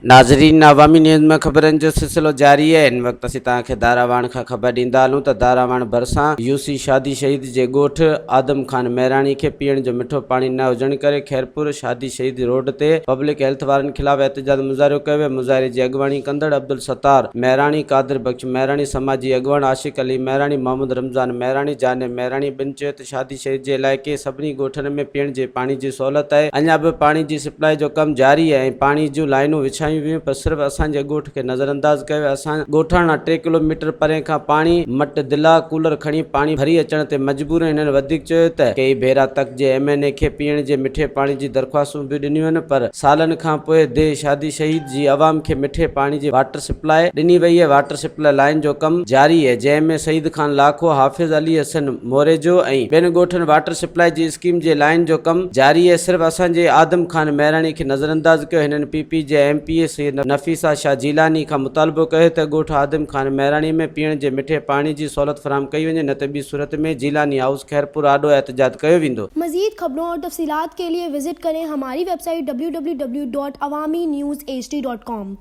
ناظرين عوامي نيوز ۾ خبرن جو سلسلو جاري آهي هن وقت اسين توهان کي داراواڻ کان خبر ڏيندا هلون ته داراواڻ ڀرسان يو سي شادي شهيد جي ڳوٺ آدم خان مهراڻي کي پيئڻ جو مٺو پاڻي نه هجڻ ڪري خيرپور شادي شهيد روڊ تي پبلڪ هيلٿ وارن خلاف احتجاج مظاهرو ڪيو ويو مظاهري جي اڳواڻي ڪندڙ عبدالستار مهراڻي قادر بخش مهراڻي سماجي اڳواڻ عاشق علي مهراڻي محمد رمضان مهراڻي جانب مهراڻي ٻن چيو ته شادي شهيد جي علائقي سڀني ڳوٺن ۾ پيئڻ جي پاڻي جي سهولت آهي، اڃا به پاڻي جي سپلائي جو ڪم جاري آهي ۽ پاڻي جون لائينون وڇايون ويون پر صرف اسان جي ڳوٺ کي نظرانداز ڪيو ويو، اسان ڳوٺاڻا ٽي ڪلو ميٽر پري کان پاڻي مٽ دلا ڪولر کڻي پاڻي ڀري اچڻ تي مجبور آهيون، هنن وڌيڪ چيو ته ڪيئي ڀيرا تڪ جي ايم اين اي کي پيئڻ جي مٺي پاڻي جي درخواستون به ڏنيون آهن پر سالن کان پوء ديهه شادي شهيد جي عوام کي مٺي پاڻي جي واٽر سپلاء ڏني وئي آهي، واٽر سپلاء لائين جو ڪم جاري آهي، جنهن ۾ سعيد خان لاکو، حافظ علي حسن موريجو ۽ ٻين ڳوٺن واٽر سپلاء جي اسڪيم جي لائين جو ڪم جاري آهي، صرف اسان جي آدم خان مهراڻي کي نظرانداز ڪيو، هنن پي پي جي M P A Syed Nafisa Shah Jilani کان مطالبو ڪيو ته ڳوٺ آدم خان مهراڻي ۾ پيئڻ جي مٺي پاڻي جي سهولت فراهم ڪئي وڃي نه ته ٻي صورت ۾ جيلاني هائوس خيرپور آڏو احتجاج ڪيو ويندو. مزيد خبرون اور تفصيلات کے لئے وزٽ ڪرين ھماري web site www.awamiNewsHD.com.